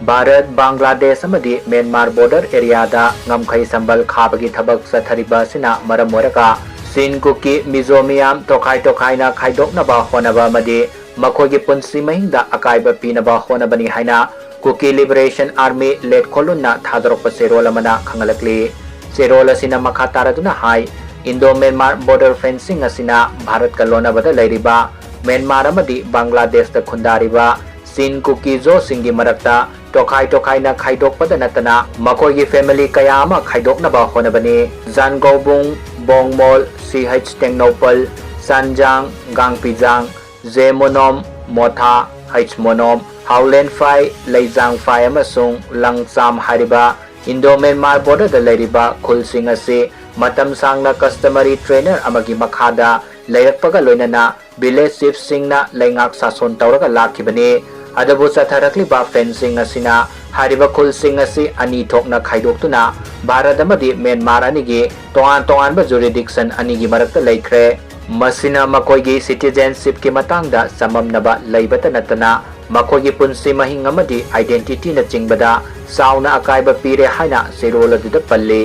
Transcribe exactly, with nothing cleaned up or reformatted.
ꯚꯥꯔꯠ, ꯕꯪꯒ꯭ꯂꯥꯗꯦꯁ ꯑꯃꯗꯤ Myanmar border ꯑꯦꯔꯤꯌꯥꯗ ꯉꯝꯈꯩ ꯁꯝꯕꯜ ꯈꯥꯕꯒꯤ ꯊꯕꯛ ꯆꯠꯊꯔꯤꯕ ꯑꯁꯤꯅ ꯃꯔꯝ ꯑꯣꯏꯔꯒ ꯁꯤꯟ ꯀꯨꯀꯤ ꯃꯤꯖꯣ ꯃꯤꯌꯥꯝ ꯇꯣꯈꯥꯏ ꯇꯣꯈꯥꯏꯅ ꯈꯥꯏꯗꯣꯛꯅꯕ ꯍꯣꯠꯅꯕ ꯑꯃꯗꯤ ꯃꯈꯣꯏꯒꯤ ꯄꯨꯟꯁꯤ ꯃꯍꯤꯡꯗ ꯑꯀꯥꯏꯕ ꯄꯤꯅꯕ ꯍꯣꯠꯅꯕꯅꯤ ꯍꯥꯏꯅ ꯀꯨꯀꯤ ꯂꯤꯕꯔꯦꯁꯟ ꯑꯥꯔꯃꯤ ꯂꯦꯠꯈꯣꯂꯨꯟꯅ ꯊꯥꯗꯣꯔꯛꯄ ꯆꯦꯔꯣꯜ ꯑꯃꯅ ꯈꯪꯍꯜꯂꯛꯂꯤ꯫ ꯆꯦꯔꯣꯜ ꯑꯁꯤꯅ ꯃꯈꯥ ꯇꯥꯔꯗꯨꯅ ꯍꯥꯏ, ꯏꯟꯗꯣ ꯃ꯭ꯌꯥꯟꯃꯥꯔ ꯕꯣꯔꯗꯔ ꯐꯦꯟꯁꯤꯡ ꯑꯁꯤꯅ ꯚꯥꯔꯠꯀ ꯂꯣꯟꯅꯕꯗ ꯂꯩꯔꯤꯕ ꯃ꯭ꯌꯥꯟꯃꯥꯔ ꯑꯃꯗꯤ ꯕꯪꯒ꯭ꯂꯥꯗꯦꯁꯇ ꯈꯨꯟꯗꯥꯔꯤꯕ ꯁꯤꯟ ꯀꯨꯀꯤꯖꯣꯁꯤꯡꯒꯤ ꯃꯔꯛꯇ ꯇꯣꯈꯥꯏ ꯇꯣꯈꯥꯏꯅ ꯈꯥꯏꯗꯣꯛꯄꯗ ꯅꯠꯇꯅ ꯃꯈꯣꯏꯒꯤ ꯐꯦꯃꯤꯂꯤ ꯀꯌꯥ ꯑꯃ ꯈꯥꯏꯗꯣꯛꯅꯕ ꯍꯣꯠꯅꯕꯅꯤ꯫ ꯖꯥꯟꯒꯧꯕꯨꯡ, ꯕꯣꯡꯃꯣꯜ, C H Tengnoupal, ꯆꯥꯟꯖꯥꯡ, ꯒꯥꯡꯄꯤꯖꯥꯡ, J ꯃꯣꯅꯣꯝ, ꯃꯣꯊꯥ, H ꯃꯣꯅꯣꯝ, ꯍꯥꯎꯂꯦꯟꯐꯥꯏ, ꯂꯩꯖꯥꯡꯐꯥꯏ ꯑꯃꯁꯨꯡ ꯂꯪꯆꯥꯝ ꯍꯥꯏꯔꯤꯕ ꯏꯟꯗꯣ ꯃ꯭ꯌꯥꯟꯃꯥꯔ ꯕꯣꯔꯗꯔꯗ ꯂꯩꯔꯤꯕ ꯈꯨꯜꯁꯤꯡ ꯑꯁꯤ ꯃꯇꯝ ꯁꯥꯡꯅ ꯀꯁꯇꯃꯔꯤ ꯇ꯭ꯔꯦꯅꯔ ꯑꯃꯒꯤ ꯃꯈꯥꯗ ꯂꯩꯔꯛꯄꯒ ꯂꯣꯏꯅꯅ ꯚꯤꯂꯦꯖ ꯆꯤꯐꯁꯤꯡꯅ ꯂꯩꯉꯥꯛ ꯁꯥꯁꯣꯟ ꯇꯧꯔꯒ ꯂꯥꯛꯈꯤꯕꯅꯤ꯫ ꯑꯗꯨꯕꯨ ꯆꯠꯊꯔꯛꯂꯤꯕ ꯐꯦꯟꯁꯤꯡ ꯑꯁꯤꯅ ꯍꯥꯏꯔꯤꯕ ꯈꯨꯜꯁꯤꯡ ꯑꯁꯤ ꯑꯅꯤ ꯊꯣꯛꯅ ꯈꯥꯏꯗꯣꯛꯇꯨꯅ ꯚꯥꯔꯠ ꯑꯃꯗꯤ ꯃ꯭ꯌꯥꯟꯃꯥꯔ ꯑꯅꯤꯒꯤ ꯇꯣꯉꯥꯟ ꯇꯣꯉꯥꯟꯕ ꯖꯨꯔꯤꯗꯤꯛꯁꯟ ꯑꯅꯤꯒꯤ ꯃꯔꯛꯇ ꯂꯩꯈ꯭ꯔꯦ꯫ ꯃꯁꯤꯅ ꯃꯈꯣꯏꯒꯤ ꯁꯤꯇꯤꯖꯦꯟꯁꯤꯞꯀꯤ ꯃꯇꯥꯡꯗ ꯆꯃꯝꯅꯕ ꯂꯩꯕꯇ ꯅꯠꯇꯅ ꯃꯈꯣꯏꯒꯤ ꯄꯨꯟꯁꯤ ꯃꯍꯤꯡ ꯑꯃꯗꯤ ꯑꯥꯏꯗꯦꯟꯇꯤꯇꯤꯅꯆꯤꯡꯕꯗ ꯆꯥꯎꯅ ꯑꯀꯥꯏꯕ ꯄꯤꯔꯦ ꯍꯥꯏꯅ ꯆꯦꯔꯣꯜ ꯑꯗꯨꯗ ꯄꯜꯂꯤ꯫